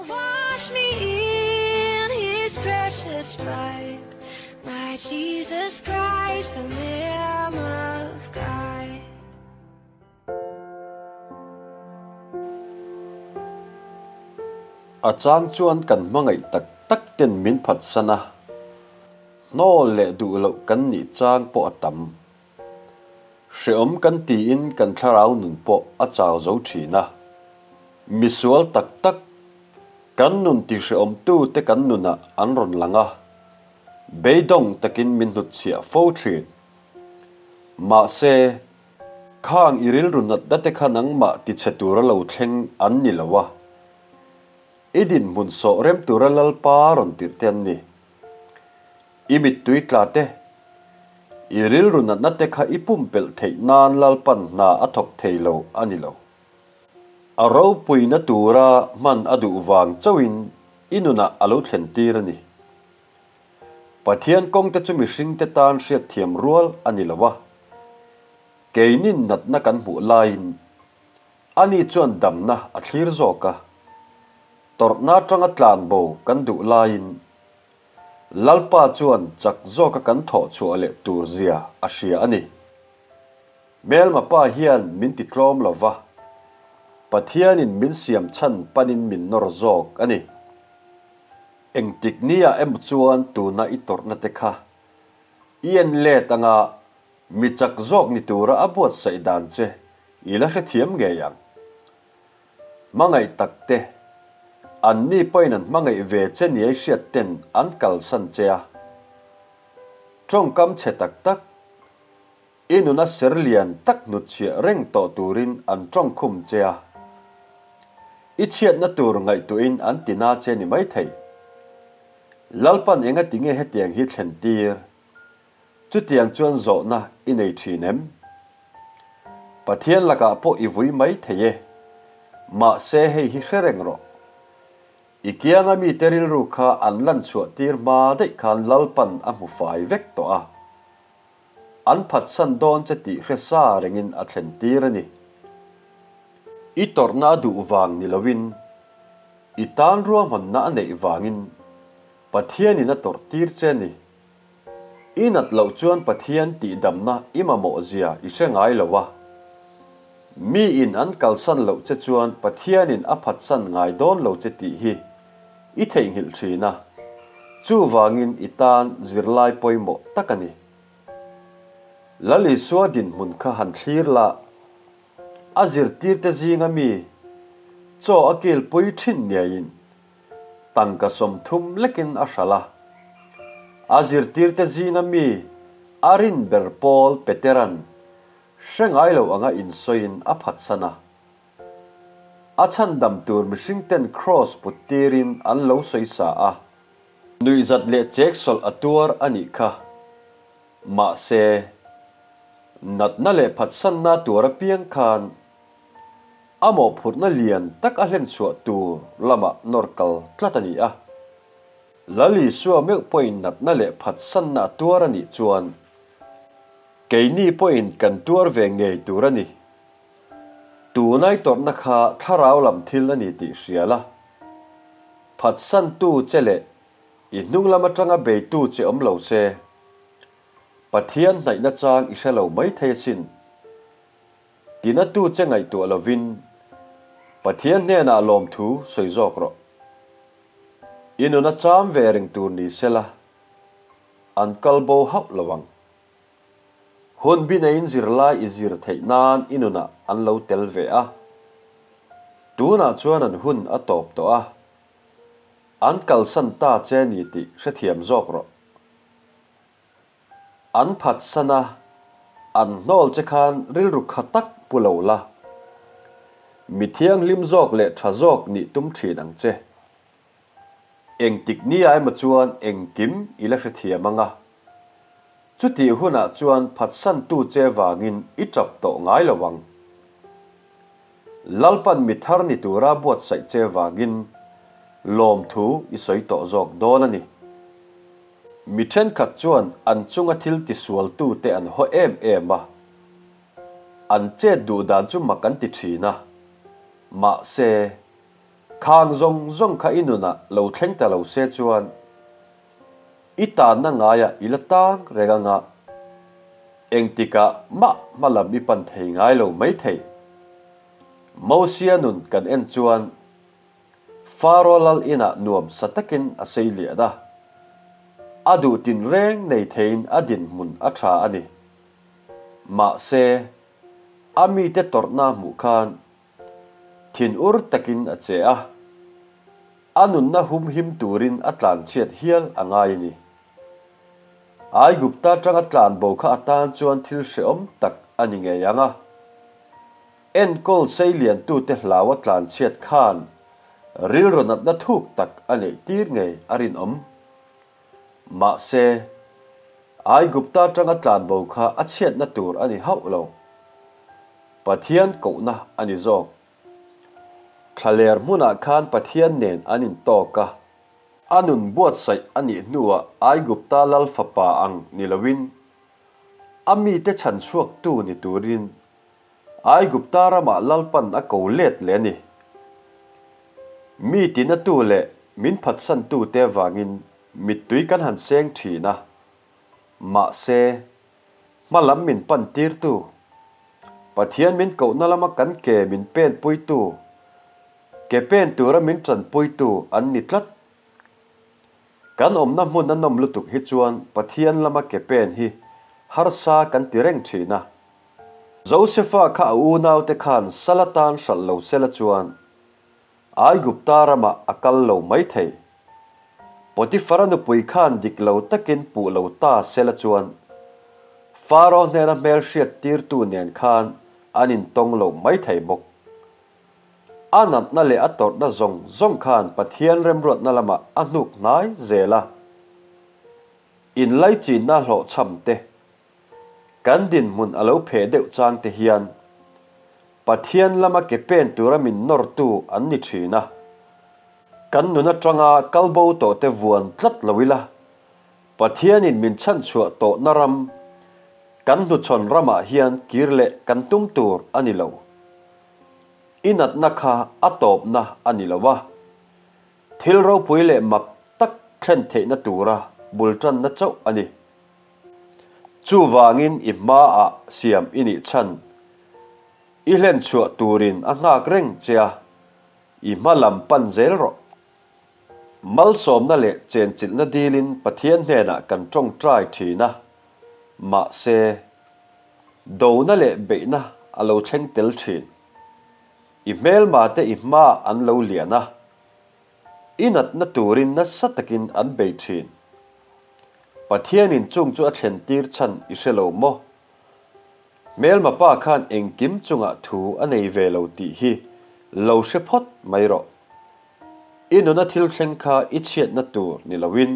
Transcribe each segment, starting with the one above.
Wash me in his precious blood, my Jesus Christ, the Lamb of God. A chang chuan kan hmangaih tak tak ten min phatsan a, hnawl leh duh loh kan nih chang pawh a tam. Hreawm kan tiin kan thlarau nun pawh a chau zo thin a. Misual tak tak, kan nun ti hreawmtu te kan nunah an rawn lang a, beidawng takin min hnutchhiah fo thin. Mahse, khang i rilru natna te kha nangmah tichhe tura lo thleng an ni lo a, i dinhmun sawh rem tura Lalpa rawn tirh te an ni. I mittui tla te, i rilru natna te kha i pumpelh theih nan Lalpan hna a thawk thei lo a ni lo. A ropuina tura hman a duh vang chauhin i nunah a lo thlen tir a ni. Pathian kawngte chu mihringte tan hriatthiam rual a ni lo a, keinin natna kan hmuh laiin ani chuan damna a thlir zawk a, tawrhna atanga tlanbo kan duh laiin Lalpa chuan chak zawka kan thawh chhuah leh tur zia a hria a ni. Hmelma pa hian min ti tlawm lo va, Pathianin min siam chhan panin min nawr zawk a ni. Engtik nia emaw chuan tuna i tawrhna te kha i en let anga mi chak zawk ni tura a buatsaih dan che i la hrethiam ngei ang. Hmangaih tak te, anni pawhin an hmangaih ve che niai hriat ten an kalsan che a. Tawngkam chhe tak tak, i nuna ser lian tak hnutchhiah reng tawh turin an tawngkhum che a. I chhiatna tur ngaihtuahin an ti na che ni maithei. Lalpan engati nge hetiang hi thlen tir? Chutiang chuan zawhna i nei thin em? Pathian lakah pawh i vui mai thei e. Mahse hei hi hre reng rawh. I kianga mite rilru kha an lan chhuah tir hma daih khan Lalpan a hmu fai vek tawh a. An phatsan dawn che tih hre sa rengin a thlen tir a ni. I tawrhna a duh vang ni loin, i tan ruahmanna a neih vangin Pathianin a tawrh tir che a ni. I nat loh chuan Pathian tihdamna i mamawh zia i hre ngai lo a. Miin an kalsan loh che chuan Pathianin a phatsan ngai dawn lo che tih hi i theihnghilh thin a, chuvangin i tan zirlai pawimawh tak a ni. Lal Isua dinhmun kha han thlir la, a zirtirte zinga mi chaw a kilpui thin ngeiin Tangka 30 lekin a hralh a. A zirtirte zinga mi a rin ber pawl Petera'n hre ngai lo anga insawiin a phatsan a. A chhandam tur mihringten kraws put tirin an lo sawi sa a. Nuihzat leh cheksawlh a tuar a nih kha. Mahse, natna leh phatsanna tuar apiang khan A mawhphurhna lian tak a hlen chhuah tur lamah nawr kal tlat a ni a. Lal Isua meuh pawhin natna leh phatsanna a tuar a nih chuan keini pawhin kan tuar ve ngei tur a ni. Tunai tawrhna kha thlarau lam thil a ni tih hria la. Phatsantu che leh i hnung lam atanga beitu che awm lo se, Pathian hnaihna chang i hre lo maithei asin. Tinatu che ngaihtuah lovin Pathian hnenah lawmthu sawi zawk rawh. I nuna cham ve reng tur ni sela, an kal bo hauh lo ang. Hun bi neiin zirlai i zir theih nan i nunah an lo tel ve a. Tunah chuan an hun a tawp tawh a, an kalsan ta che ni tih hrethiam zawk rawh. An phatsan a, an hnawl che khan rilru kha tak pu lo la. Mi thianghlim zawk leh tha zawk nih tum thin ang che. Engtik nia emaw chuan engkim i la hrethiam ang a. Chutih hunah chuan phatsantu che vangin i tap tawh ngai lo ang. Lalpan mi thar ni tura buatsaih che vangin lawmthu i sawi tawh zawk dawn a ni. Mi thenkhat chuan an chunga thil tisualtute an haw em em a, an chet duh dan chu mak an ti thin a. Mahse, Khang zawng zawng kha i nunah lo thleng ta lo se chuan i tanna ngaiah i la tang reng anga engtikah mah hmalam i pan thei ngai lo maithei. Mosia nun kan en chuan Faro lal inah nuam sa takin a sei lian a, a duh tinreng nei theiin a dinhmun a tha a ni. Mahse, a mite tawrhna hmuh khan thinur takin a che a, a nunna humhim turin a tlanchhiat hial a ngai a ni. Aigupta atanga tlanbo kha atan chuan thil hrehawm tak a ni ngei ang a. Enkawl seiliantute hlaua tlanchhiat khan rilru natna thuk tak a neih tir ngei a rinawm. Mahse, Aigupta atanga tlanbo kha a chhiatna tur a ni hauh lo. Pathian kohna a ni zawk. Thlaler hmunah khan Pathian nen an intawk a. A nun buatsaih a nih hnuah Aigupta lal fapa ang ni loin a mite chhanchhuaktu ni turin Aigupta ramah Lalpan a ko let leh a ni. Mi tinatu leh min phatsantute avangin mittui kan han seng thin a, mahse, hma lam min pan tirtu, Pathian min kohna lama kan ke min penpuitu, ke pen tura min tanpuitu an ni tlat. Kan awmna hmun a nawm lutuk hi chuan Pathian lama ke pen hi harsa kan ti reng thin a. Josefa kha a unaute khan sal atan hralh lo sela chuan Aigupta ramah a kal lo mai thei. Potifara nupui khan dik lo takin puh lo ta sela chuan Faro hnena hmel hriat tirtu nen khan an intawng lo mai thei bawk. A natna leh a tawrhna zawng zawng khan Pathian remruatna lamah a hnuk hnai zel a. Inlaichinna hlawhchham te Kan dinhmun a lo pheh deuh chang te hian Pathian lama ke pen tura min nawrtu an ni thin a. Kan nun atanga kalbo tawh te vuan tlat lo ila, Pathianin min chhanchhuah tawhna ram, kan hnuchhawn ramah hian kir leh kan tum tur a ni lo. I natna kha a tawpna a ni lo a. Thil ropui leh mak tak thlen theihna tura bul tanna chauh a ni. Chuvangin i hmaah siam i nih chhan i hlen chhuah turin a nghak reng che a, i hma lam pan zel rawh. Malsawmna leh chenchilhna dilin Pathian hnenah kan tawngtai thin a, mahse, dona leh beihna a lo thleng tel thin. I hmelmate i hmaah an lo lian a, I natna turin nasa takin an bei thin. Pathianin chung chu a thlen tir chhan i hre lo maw? Hmelma pa khan engkim chungah thu a nei ve lo tih hi lo hre phawt mai rawh. I nuna thil thleng kha i chhiatna tur ni loin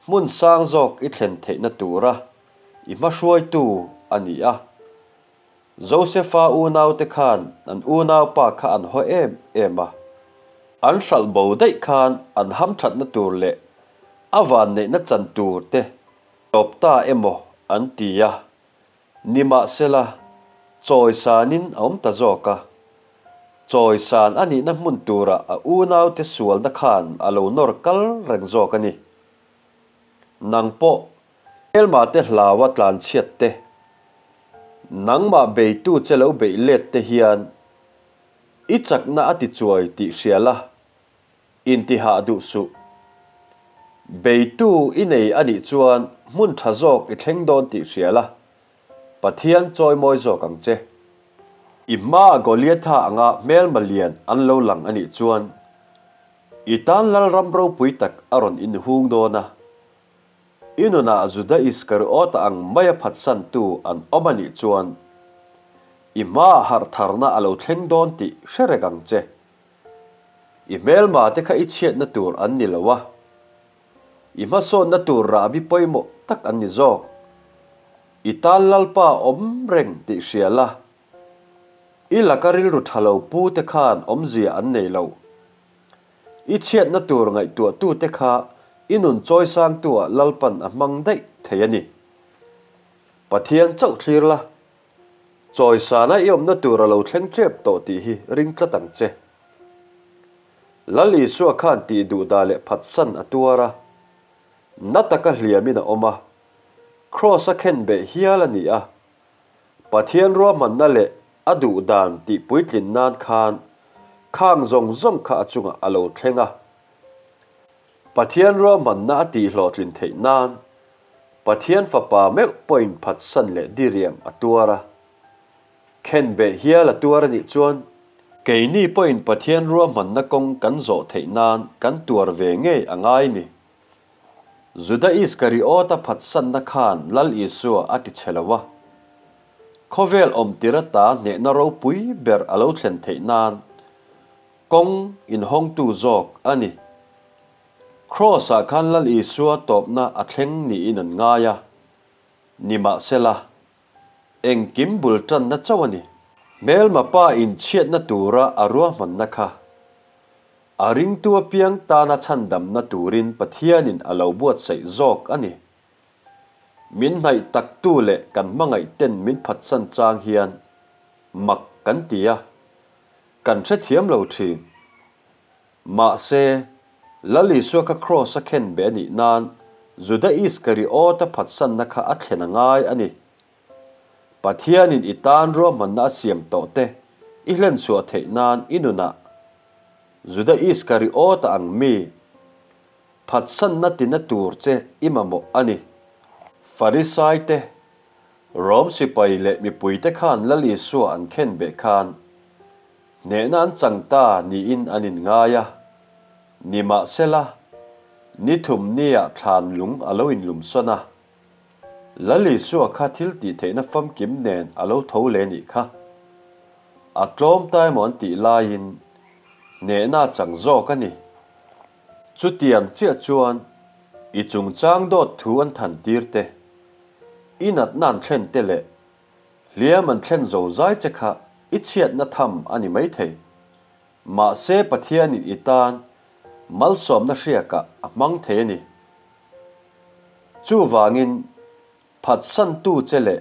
hmun sang zawk i thlen theihna tura i hmahruaitu a ni a. Josefa unaute khan an unaupa kha an haw em em a. An hralh bo daih khan an hamthatna tur leh a vanneihna chan tur te tawp ta emaw an ti a. Nimahsela, chawisanin a awm ta zawk a. Chawisan a nihna hmun turah a unaute sualna khan a lo nawr kal reng zawk a ni. Nang pawh Hmelmate hlaua tlanchhiat te, nangmah beitu che lo beih let te hian i chakna a tichuai tih hria la, intihah duh suh. Beitu i nei a nih chuan hmun tha zawk i thleng dawn tih hria la, Pathian chawimawi zawk ang che. I hmaa Goliatha anga hmelma lian an lo lang a nih chuan i tan Lalram ropui tak a rawn inhung dawn a. I nunah Juda Iskariota ang maia phatsantu an awm a nih chuan, i hmaah harhtharna a lo thleng dawn tih hre reng ang che. I hmelmate kha i chhiatna tur an ni lo a, i hmasawnna tur rahbi pawimawh tak an ni zawk. I tan Lalpa awm reng tih hria la, i laka rilru tha lo pute khan awmzia an nei lo. I chhiatna tur ngaihtuahtute kha i nun chawisangtu-ah Lalpan a hmang daih thei a ni. Pathian chauh thlir la, chawisana i awmna tur a lo thleng tep tawh tih hi ring tlat ang che. Lal Isua khan tih duhdah leh phatsan a tuar a, na taka hliamin a awm a, Kraws-a khenbeh hial a ni a. Pathian ruahmanna leh a duhdan tih puitlin nan khan khang zawng zawng kha a chungah a lo thleng a. Pathian ruahmanna a tihhlawhtlin theih nan Pathian Fapa meuh pawhin phatsan leh diriam a tuar a. Khenbeh hial a tuar a nih chuan keini pawhin Pathian ruahmanna kawng kan zawh theih nan kan tuar ve ngei a ngai ni. Juda Iskariota phatsanna khan Lal Isua a ti chhe lo a. Khawvel awmtir ata hnehna ropui ber a lo thlen theih nan kawng inhawngtu zawk a ni. Kraws-ah khan Lal Isua tawpna a thleng niin an ngai a, nimahsela, engkim bul tanna chauh a ni. Hmelma pa inchhiatna tura a ruahmanna kha a ringtu apiang tana chhandamna turin Pathianin a lo buatsaih zawk a ni. Min hnaih taktu leh kan hmangaihten min phatsan chang hian mak kan ti a, kan hrethiam lo thin. Mahse, Lal Isua kha Kraws a khen be a nih nan Juda Iskariota phatsanna kha a thlen a ngai a ni. Pathianin i tan ruahmanna a siam tawh te i hlenchhuah theih nan i nunah Juda Iskariota ang mi phatsanna tina tur che i mamawh a ni. Farisai te, Rom sipai leh mipuite khan Lal Isua an khen beh khan Hnehna an chang ta niin an inngai a, nimahsela, ni thum niah thlan lung a lo inlumsawn a. Lal Isua kha thil tih theihna famkim nen a lo tho leh nih kha. A tlawm ta emaw an tih laiin hnehna a chang zawk a ni. Chutiang chiah chuan i chungchang dawt thu an than tir te, i natna an thlen te leh Hliam an thlen zo zai che kha i chhiatna tham a ni maithei. Mahse Pathianin i tan malsawmna hriakah a hmang thei a ni. Chuvangin phatsantu che leh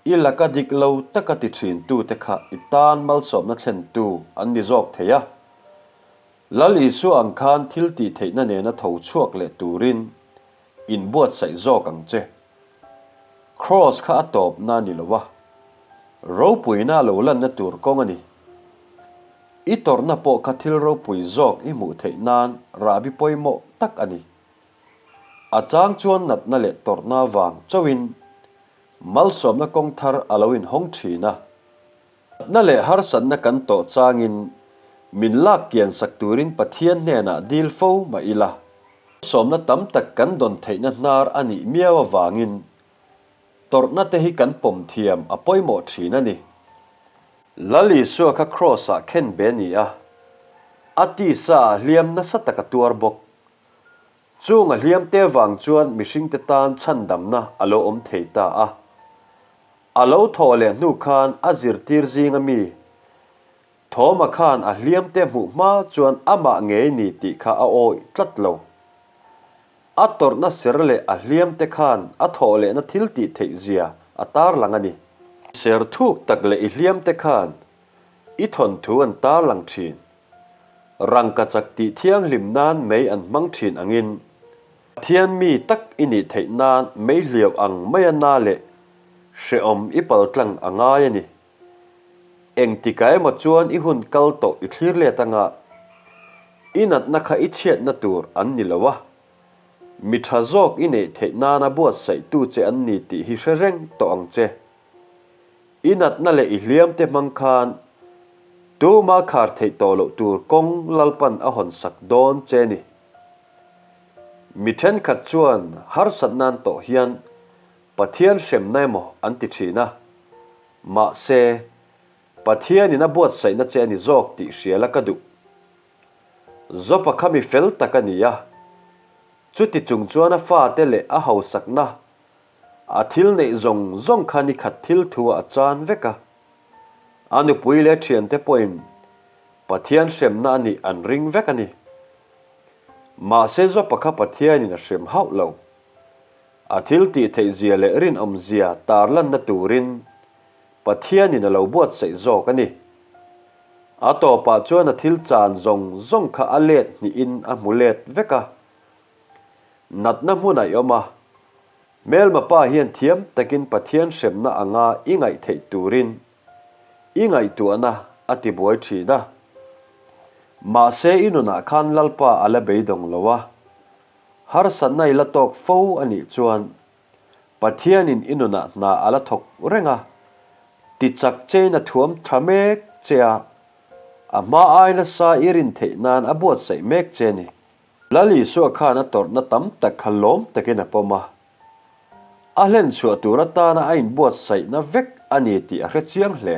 i laka dik lo taka ti thintute kha i tan malsawmna thlentu an ni zawk thei a. Lal Isua ang khan thil tih theihna nena tho chhuak leh turin inbuatsaih zawk ang che. Kraws kha a tawpna a ni lo a, ropuina a lo lanna tur kawng a ni. I tawrhna pawh kha thil ropui zawk i hmuh theih nan rahbi pawimawh tak a ni. A chang chuan natna leh tawrhna vang chauhin malsawmna kawng thar a lo inhawng thin a. Natna leh harsatna kan tawh changin min lak kian sak turin Pathian hnenah dil fo mah ila. Sawmna tam tak kan dawn theihna hnar a nih miau avangin tawrhna te hi kan pawm thiam a pawimawh thin a ni. Lal Isua kha Kraws-ah khen be a ni a, a tisa ah hliam nasa tak a tuar bawk. Chung a hliamte vang chuan mihringte tan chhandamna a lo awm thei ta a. A lo thawh leh hnu khan a zirtir zinga mi Thawma khan a hliamte hmuh hma chuan amah ngei ni tih kha a awih tlat lo. A tawrhna ser leh a hliamte khan a thawh lehna thil tih theih zia a tarlang a ni. Ser thuk tak leh i hliamte khan i thawnthu an tarlang thin. Rangkachak tih thianghlim nan mei an hmang thin angin Pathian mi tak i nih theih nan mei hliau ang maia na leh hrehawm i paltlang a ngai a ni. Engtikah emaw chuan i hun kal tawh i thlir let anga i natna kha i chhiatna tur an ni lo a, mi tha zawk i neih theih nana buatsaihtu che an ni tih hi hre reng tawh ang che. I natna leh i hliamte hmang khan tuma khar theih tawh loh tur kawng Lalpan a hawn sak dawn che ni. Mi thenkhat chuan harsat nan tawh hian Pathian hremna emaw an ti thin a, mahse, Pathianin a buatsaihna che a ni zawk tih hria la ka duh. Jopa kha mi fel tak a ni a, chuti chung chuan a fate leh a hausakna, a thil neih zawng zawng kha ni khat thil thu ah a chan vek a. A nupui leh thiante pawhin Pathian hremna a nih an ring vek a ni. Mahse Jopa kha Pathianin a hrem hauh lo. A thil tih theih zia leh rinawm zia tarlanna turin Pathianin a lo buatsaih zawk a ni. A tawpah chuan a thil chan zawng zawng kha a let hnihin a hmu let vek a. Natna hmun a i awm a. Hmelma pa hian thiam takin Pathian hremna anga i ngaih theih turin i ngaihtuahna a tibuai thin a. Mahse i nunah khan Lalpa a la beidawng lo a. Harsatna i la tawk fo a nih chuan Pathianin i nunah hna a la thawk reng a, tichak chein a thuam tha mek che a, a hma ai nasa i rin theih nan a buatsaih mek che a ni. Lal Isua khan a tawrhna tam tak kha lawm takin a pawm a, a hlen chhuah tur atana a inbuatsaihna vek a ni tih a hre chiang hle.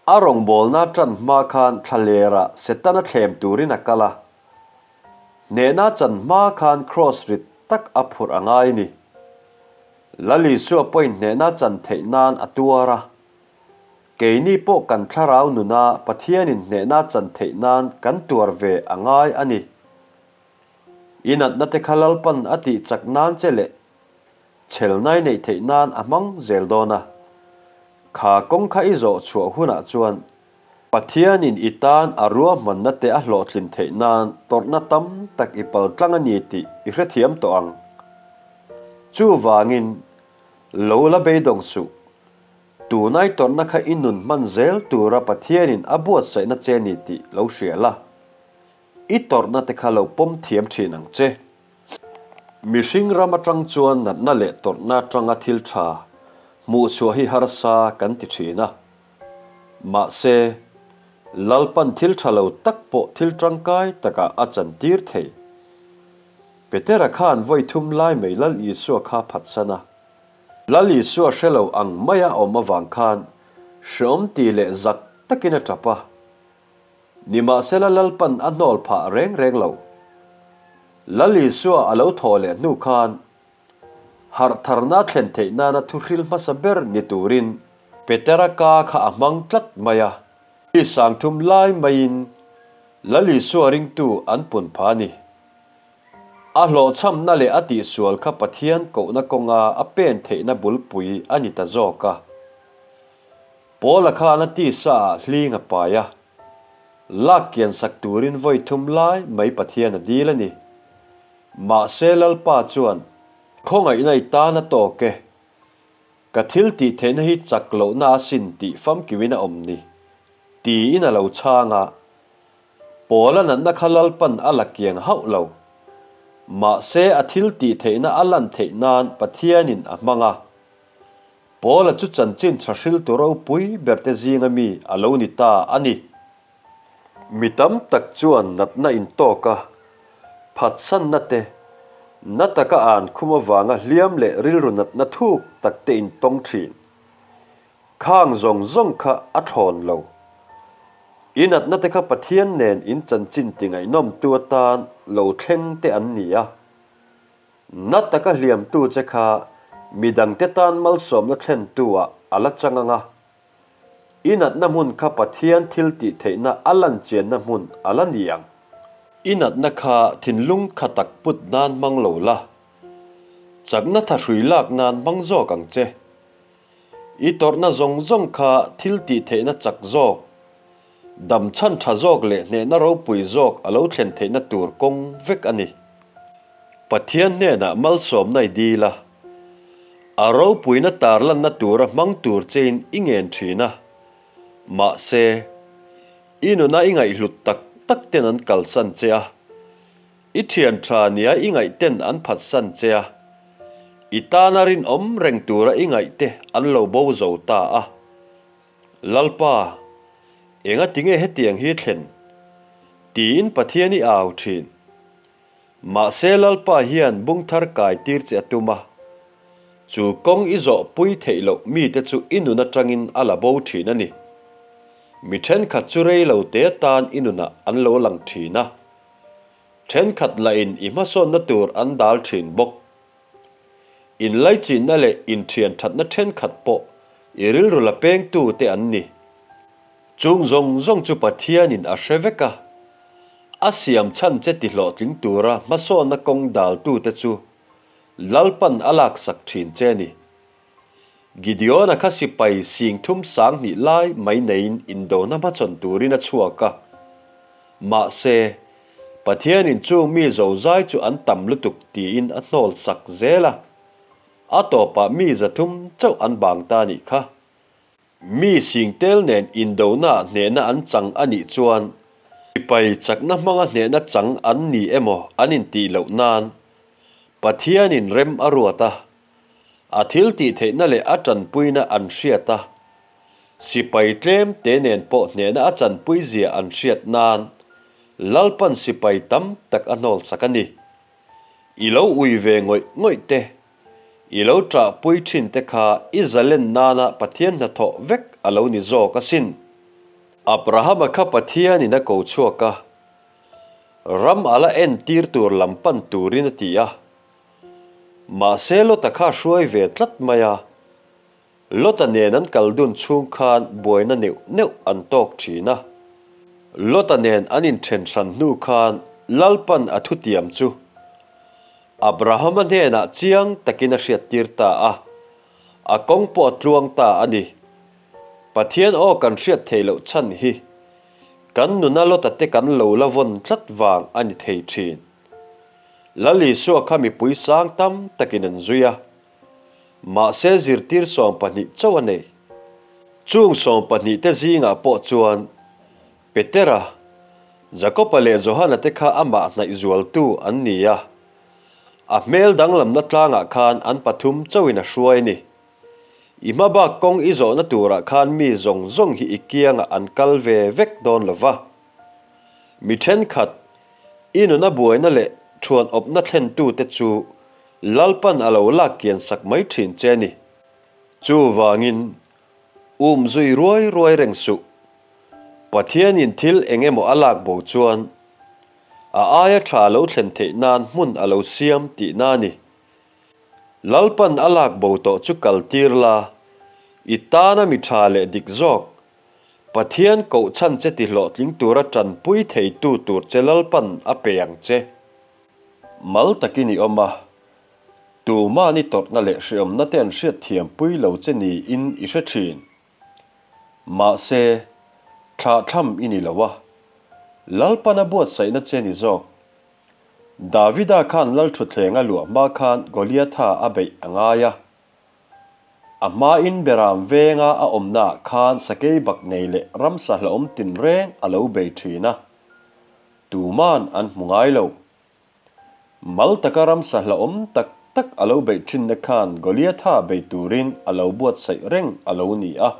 A rawngbawlna ṭan hma khan thlalerah Setana thlem turin a kal a, Hnehna chan hma khan kraws rit tak a phurh a ngai ni. Lal Isua pawhin hnehna chan theih nan a tuar a. Keini pawh kan thlarau nuna Pathianin hnehna chan theih nan kan tuar ve a ngai a ni. I natna te kha Lalpan a tih chak nan che leh chhelnai neih theih nan a hmang zel dawn a. Kha kawng kha i zawh chhuah hunah chuan Pathianin i tan a ruahmanna te a hlawhtlin theih nan tawrhna tam tak i pal tlang a ni tih i hrethiam tawh ang. Chuvangin, lo la beidawng suh. Tunai tawrhna kha i nun hman zel tura Pathianin a buatsaihna che ni tih lo hria la. I tawrhna te kha lo pawm thiam thin ang che. Mihring ram atang chuan natna leh tawrhna atanga thil tha hmuhchhuah hi harsa kan ti thin a. Mahse, Lalpan thil tha lo tak pawh thil tangkai takah a chantir thei. Petera khan vawi thum lai mai Lal Isua kha phatsan a. Lal Isua hre lo ang maia awm avang khan hreawm ti leh zak takin a tap a. Nimahsela Lalpan a hnawl phah reng reng lo. Lal Isua a lo thaw leh hnu khan Harhtharna thlen theih nana thuhril hmasa ber ni turin Petera ka kha a hmang tlat mai a. Mi sangthum lai maiin Lal Isua ringtu an pun pha a ni. A hlawhchhamna leh a tihsual kha Pathian kohna kawnga a pen theihna bulpui a ni ta zawk a. Paula khan a tisa ah hling a pai a. Lak kian sak turin vawi thum lai mai Pathian a dil a ni. Mahse Lalpa chuan, Khawngaihna i tan a tawk e. Ka thil tih theihna hi chak lohna a sin tih famkimin a awm ni, tiin a lo chhang a. Paula natna kha Lalpan a la kiang hauh lo. Mahse a thil tih theihna a lan theih nan Pathianin a hmang a. Paula chu chanchin tha hriltu ropui berte zinga mi a lo ni ta a ni. Mi tam tak chuan natna intawk a, phatsanna te, na taka an khum avanga hliam leh rilru natna thuk tak te intawng thin. Khang zawng zawng kha a thlawn lo. I natna te kha Pathian nen in chanchin ti ngaihnawmtu atan lo thleng te an ni a. Na taka hliamtu che kha midangte tan malsawmna thlentu ah a la chang ang a. I natna hmun kha Pathian thil tih theihna a lan chianna hmun a la ni ang. I natna kha thinlung kha tak put nan hmang lo la, chakna tha hrui lak nan hmang zawk ang che. I tawrhna zawng zawng kha thil tih theihna chak zawk, dam chhan tha zawk leh hnehna ropui zawk a lo thlen theihna tur kawng vek a ni. Pathian hnenah malsawmna i dil a. A ropuina tarlanna tura hmang tur chein i ngen thin a. Mahse, i nuna i ngaihhlut tak tak ten an kalsan che a. I thian tha nia i ngaih ten an phatsan che a. I tana rinawm reng tura i ngaih te an lo bo zo ta a. Lalpa, enga tinge hetiang hi thlen? Tiin Pathian i au thin. Mahse Lalpa hian bung thar kai tir che a tum a, chu kawng i zawh pui theih loh mite chu i nun atangin a la bo thin a ni. Mi thenkhat chu rei lo te tan i nunah an lo lang thin a, thenkhat lahin i hmasawnna tur an dal thin bawk. Inlaichinna leh inthian thatna thenkhat pawh i rilru la pengtu te an ni. Chung zawng zawng chu Pathianin a hre vek a, a siam chhan che tihlawhtling tura hmasawnna kawng daltute chu Lalpan a laksak thin che a ni. Gideon-a kha sipai singthum sanghnih lai mai neiin indona hmachhawn turin a chhuak a. Mahse, Pathianin chung mi zozai chu an tam lutuk tiin a hnawl sak zel a. A tawpah mi 300 chauh an bang ta nih kha. Mi singtel nen indonaah hnehna an chang a nih chuan sipai chakna hmanga hnehna chang an ni emaw an intih loh nan Pathianin rem a ruat a, a thil tih theihna leh a tanpuina an hriat a, sipai tlem te nen pawh hnehna a chanpui zia an hriat nan Lalpan sipai tam tak a hnawl sak a ni. I lo ui ve ngawih ngawih te, i lo ṭahpui ṭhin te kha i zalen nana Pathian hnathawh vek a lo ni zawk asin. Abrahama kha Pathianin a ko chhuak a, ram a la entir tur lam pan turin a ti a. Mahse Lota kha a hruai ve tlat mai a, Lota nen an kal dun chhung khan buaina neuh neuh an tawk thin a. Lota nen an inthen hran hnu khan Lalpan a thutiam chu Abrahama hnenah chiang takin a hriattir ta a, a kawng pawh a tluang ta a ni. Pathian aw kan hriat theih loh chhan hi kan nuna Lota te kan lo la vawn tlat vang a ni thei thin. Lal Isua kha mipui sang tam takin an zui a. Mahse zirtir 12 chauh a nei. Chung 12 te zingah pawh chuan Petera, Jakoba leh Johana te kha amah hnaih zualtu an ni a. A hmel danglamna tlangah khan an pathum chauhin a hruai a ni. I hma bak kawng i zawhna turah khan mi zawng zawng hi i kiangah an kal ve vek dawn lo va. Mi thenkhat, i nuna buaina leh thuan awpna thlentute chu Lalpan a lo lak kian sak mai thin che ni. Chuvangin, um zui ruai ruai reng suh. Pathianin thil eng emaw a lak bo chuan, a aia tha lo thlen theih nan hmun a lo siam tihna a ni. Lalpan a lak bo tawh chu kal tir la, i tana mi tha leh dik zawk, Pathian koh chhan che ti hlawhtling tura tanpui theitu tur che Lalpan a pe ang che. Mal takin i awm a, tuman i tawrhna leh hreawmna te an hriatthiam pui lo che niin i hre thin. Mahse, thlahthlam i ni lo a, Lalpan a buatsaihna che ni zawk. Davida khan Lalthuthleng a luah hma khan Goliatha a beih a ngai a. A hmain Beram venga a awmnaah khan sakei bak nei leh ramsa hlauhawm tinreng a lo bei thin a. Tuman an hmu ngai lo. Mal taka ramsa hlauhawm tak tak a lo beih thinna khan Goliatha bei turin a lo buatsaih reng a lo ni a.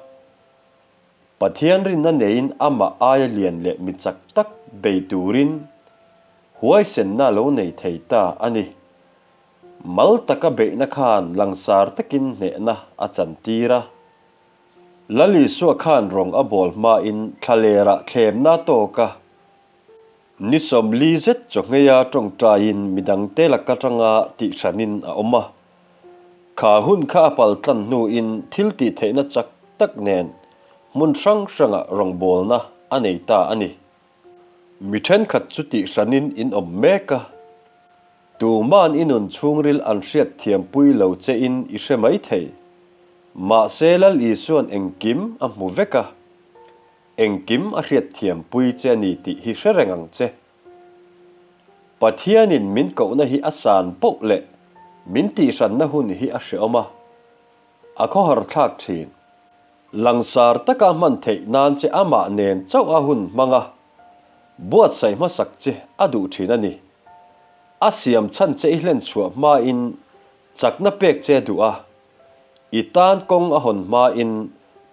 Pathian rinna neiin amah aia lian leh mi chak tak bei turin huaisenna a lo nei thei ta a ni. Mal taka beihna khan langsar takin hnehna a chantir a. Lal Isua khan rawng a bawl hmain thlalerah thlemna tawk a. Ni 40 zet chawhngheia tawngtaiin midangte laka tanga tihhranin a awm a. Kha hun kha a paltlan hnuin thil tihtheihna chak tak nen hmun hrang hrangah rawngbawlna a nei ta a ni. Mi thenkhat chu tihhranin in awm mek a. Tuman i nun chhungril an hriatthiampui lo chein i hre mai thei. Mahse Lal Isua'n engkim a hmu vek a, engkim a hriatthiampui che a ni tih hi hre reng ang che. Pathianin min kohna hi a san poh leh min tihhranna hun hi a hreawm a, a khawhar thlak thin. Langsar taka hman theih nan che amah nen chauh a hun hmang a, buatsaih hmasak che a duh thin a ni. A siam chhan che i hlen chhuah hmain chakna pek che a duh a, I tan kawng a hawn hmain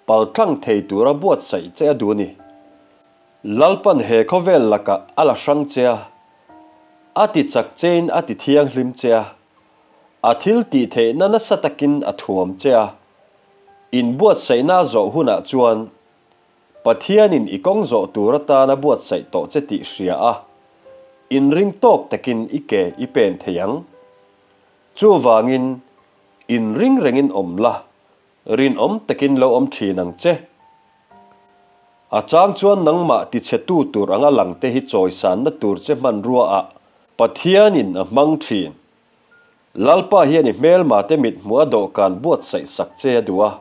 paltlang thei tura buatsaih che a duh a ni. Lalpan he khawvel lakah a la hrang che a, a ti chak chein a ti thianghlim che a, a thil tih theihna nasa takin a thuam che a. Inbuatsaihna a zawh hunah chuan Pathianin i kawng zawh tur atana buatsaih tawh che tih hria a, inring tawk takin i ke i pen thei ang. Chuvangin, inring rengin awm la, rinawm takin lo awm thin ang che. A chang chuan nangmah tichhetu tur anga langte hi chawisanna tur che hmanruaah Pathianin a hmang thin. Lalpa hian i hmelmate mithmuh a dawhkan buatsaih sak che a duh a.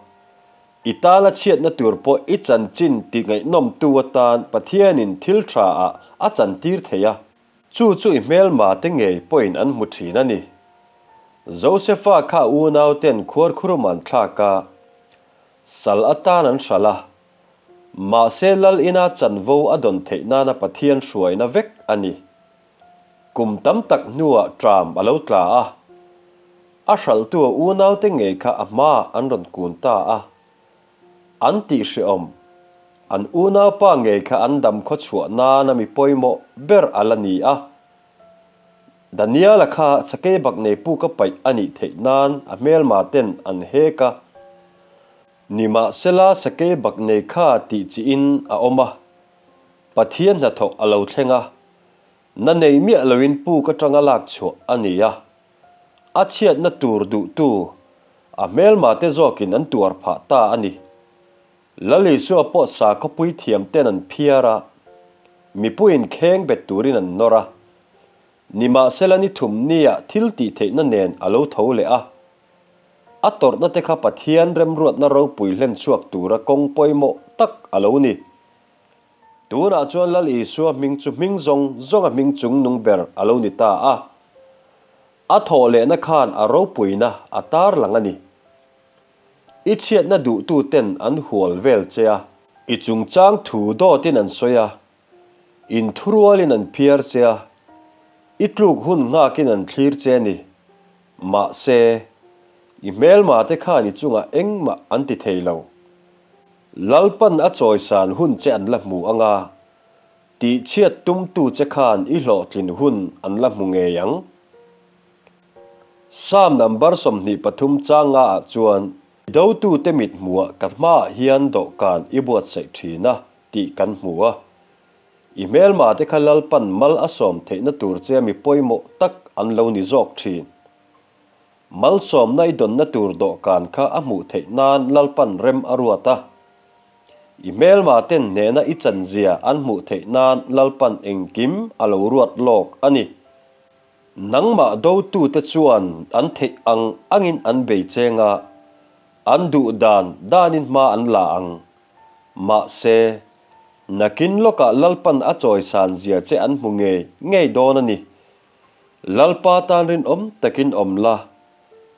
I tana chhiatna tur pawh i chanchin ti ngaihnawmtu atan Pathianin thil tha ah a chantir thei a. Chu chu i hmelmate ngei pawhin an hmu thin a ni. Josefa kha a unauten khuarkhurum an thlak a, sal atan an hralh a. Mahse Lal ina chanvo a dawn theih nana Pathian hruaina vek a ni. Kum tam tak hnuah tram a lo tla a, a hralhtu a unaute ngei kha a hmaah an rawn kun ta a. An tih hrehawm, an unaupa ngei kha an dam khaw chhuah nana mi pawimawh ber a la ni a. Daniela kha sakei bak nei puk a paih a nih theih nan a hmelma ten an hek a. Nimahsela sakei bak nei kha tih chiin a awm a. Pathian hnathawk a lo thleng a, na nei miah loin puk atanga lak chhuah a ni a. A chhiatna tur duhtu, a hmelmate zawkin an tuar phah ta a ni. Lal Isua pawh sakhawpui thiam ten an phiar a, mipuiin kheng bet turin an nawr a. Nimahsela ni thum nia thil tih theihna nen a lo tho leh a. A tawrhna te kha Pathian remruatna ropui hlen chhuak tura kawng pawimawh tak a lo ni. Tunah chuan Lal Isua hming chu hming zawng zawnga hming chungnung ber a lo ni ta a. A thawh lehna khan a ropuina a tarlang a ni. I chhiatna duhtu ten an hual vel che a. I chungchang thu dawtin an sawi a. Inthurualin an phiar che a. I tluk hun nghakin an thlir che a ni. Mahse, i hmelmate khan i chungah engmah an ti thei lo. Lalpan a chawisan hun che an la hmu ang a, tihchhiat tumtu che khan i hlawhtlin hun an la hmu ngei ang. Psalm number 23 chang nga ah chuan, I dotute mit hmuah ka hmaah hian dawhkan i buatsaih thin a, tih kan hmu a. I hmelmate kha Lalpan mal a sawm theihna tur che mi pawimawh tak an lo ni zawk thin. Malsawmna i dawnna tur dawhkan kha a hmuh theih nan Lalpan rem a ruat a. I hmelma ten hnehna i chanzia an hmuh theih nan Lalpan engkim a lo ruat lawk a ni. Nangmah dotute chuan an theih ang angin an bei cheng a, an duh dan danin hma an la ang. Mahse, nakin lawkah Lalpan a chawisan zia che an hmu ngei ngei dawn a ni. Lalpa tan rinawm takin awm la,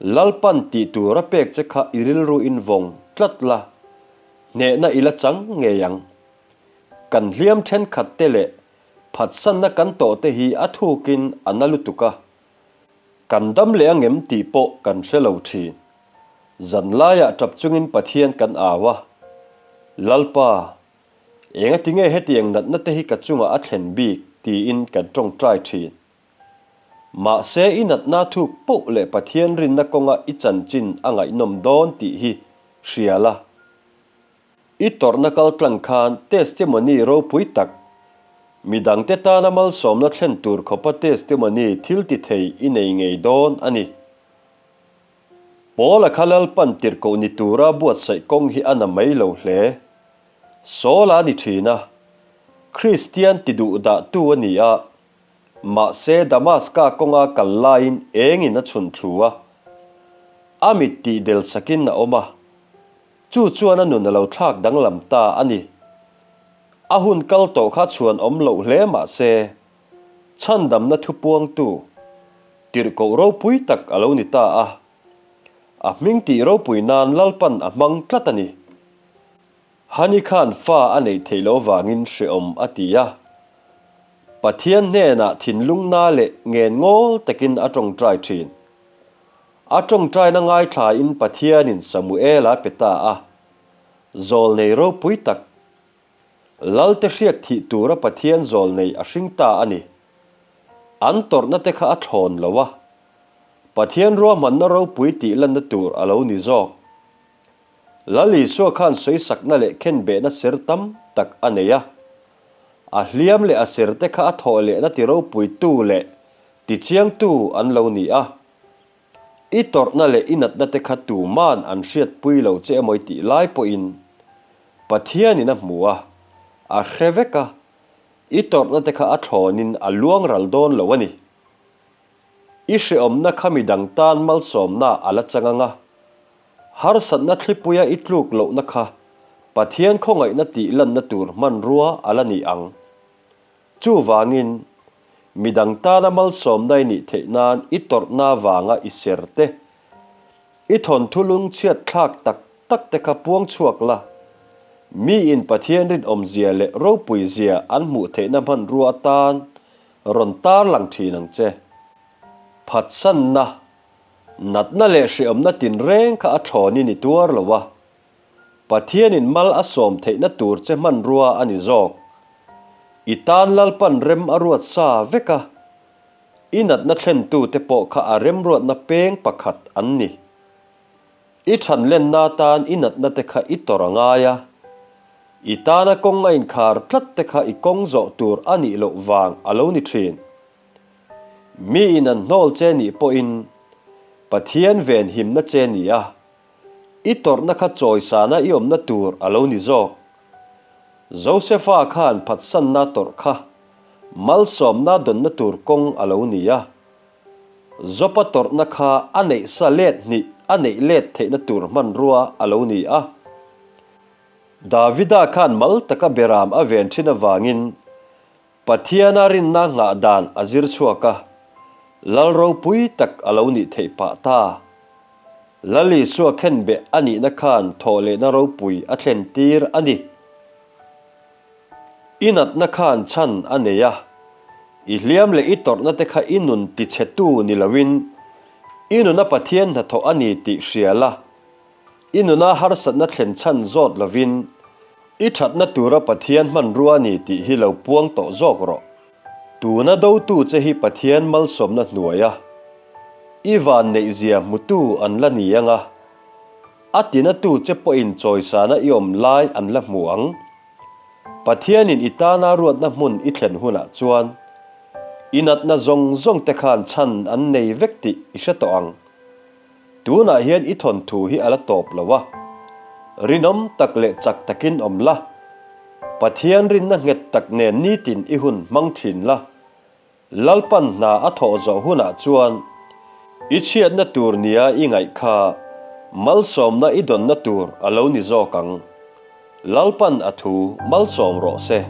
Lalpan tih tur a pek che kha i rilru in vawng tlat la, hnehna i la chang ngei ang. Kan hliam thenkhat te leh phatsanna kan tawh te hi a thukin a na lutuk a, kan dam leh angem tih pawh kan hre lo thin. Zanlaiah tap chungin Pathian kan au a, Lalpa, Enga tinge hetiang natna te hi ka chungah a thlen bik tiin kan tawngtai thin. Mahse i natna thuk poh leh Pathian rinna kawnga i chanchin a ngaihnawm dawn tih hi hria la. I tawrhna kal tlang khan testimony ropui tak, midangte tana malsawmna thlen tur khawpa testimony thil ti thei i nei ngei dawn a ni. Paula kha Lalpan tirhkoh ni tura buatsaih kawng hi a na mai lo hle. Saul-a ni thin a, Kristian ti duh dahtu a ni a, mahse Damaska kawnga kal laiin engin a chhun thlu a, a mit tih del sakin a awm a, chu chuan a nun a lo thlak danglam ta a ni. A hun kal tawh kha chhuan awm loh hle mahse, chhandamna thupuangtu, tirhkoh ropui tak a lo ni ta a, a hming tih ropui nan Lalpan a hmang tlat a ni. Hani khan fa a neih theih loh vangin hrehawm a ti a. Pathian hnenah thinlung na leh ngen ngawl takin a tawngtai thin. A tawngtaina ngaithlain Pathianin Samuela pe ta a, Zawlnei ropui tak, Lalte hriat thih tura Pathian zawlnei a hring ta a ni. An tawrhna te kha a thlawn lo a, Pathian ruahmanna ropui tih lanna tur a lo ni zawk. Lal Isua khan sawisakna leh khenbehna ser tam tak a nei a. A hliam leh a serte kha a thawh lehna ti ropuitu leh tichiangtu an lo ni a. I tawrhna leh i natna te kha tuman an hriatpui lo che emaw i tih lai pawhin Pathianin a hmu a, a hre vek a, i tawrhna te kha a thlawnin a luang ral dawn lo a ni. I hreawmna kha midang tan malsawmna a la chang ang a. Harsatna thlipuia i tluk lohna kha Pathian khawngaihna tih lanna tur hmanrua a la ni ang. Chuvangin, midang tana malsawmna i nih theih nan i tawrhna vanga i ser te, i thawnthu lungchhiat thlak tak tak te kha puang chhuak la. Miin Pathian rinawmzia leh ropuizia an hmuh theihna hmanrua atan rawn tarlang thin ang che. Phatsanna, natna leh hreawmna tinreng kha a thlawnin i tuar lo a. Pathianin mal a sawm theihna tur che hmanrua a ni zawk. I tan Lalpan rem a ruat sa vek a, i natna thlentute pawh kha a remruatna peng pakhat an ni. I thanlenna tan i natna te kha i tawrh a ngai a, i tana kawng a inkhar tlat te kha i kawng zawh tur a nih loh vang a lo ni thin. Miin an hnawl che nih pawhin Pathian venhimna che ni a, I tawrhna kha chawisana i awmna tur a lo ni zawk. Josefa khan phatsanna tawrh kha malsawmna dawnna tur kawng a lo ni a. Jopa tawrhna kha a neih sa let hnih a neih let theihna tur hmanrua a lo ni a. Davida khan mal taka beram a ven thin avangin Pathiana rinna nghah dan a zir chhuak a, Lal ropui tak a lo nih theih pah ta. Lal Isua khenbeh a nihna khan thawhlehna ropui a thlen tir a ni. I natna khan chhan a nei a, i hliam leh i tawrhna te kha i nun tichhetu ni loin i nuna Pathian hnathawh a ni tih hria la, I nuna harsatna thlen chhan zawt lovin i thatna tura Pathian hmanrua a ni tih hi lo puang tawh zawk rawh. Tuna dotu che hi Pathian malsawmna hnuaia i van neihzia hmutu an la ni ang a, a tinatu che pawhin chawisana i awm lai an la hmu ang. Pathianin i tana ruatna hmun i thlen hunah chuan i natna zawng zawng te khan chhan an nei vek tih i hre tawh ang. Tunah hian i thawnthu hi a la tawp lo a, rinawm tak leh chak takin awm la, Pathian rinna nghet tak nen nitin i hun hmang thin la, Lalpan hna a thawh zawh hunah chuan i chhiatna tur nia i ngaih kha malsawmna i dawnna tur a lo ni zawk ang. Lalpan a thu malsawm rawh se.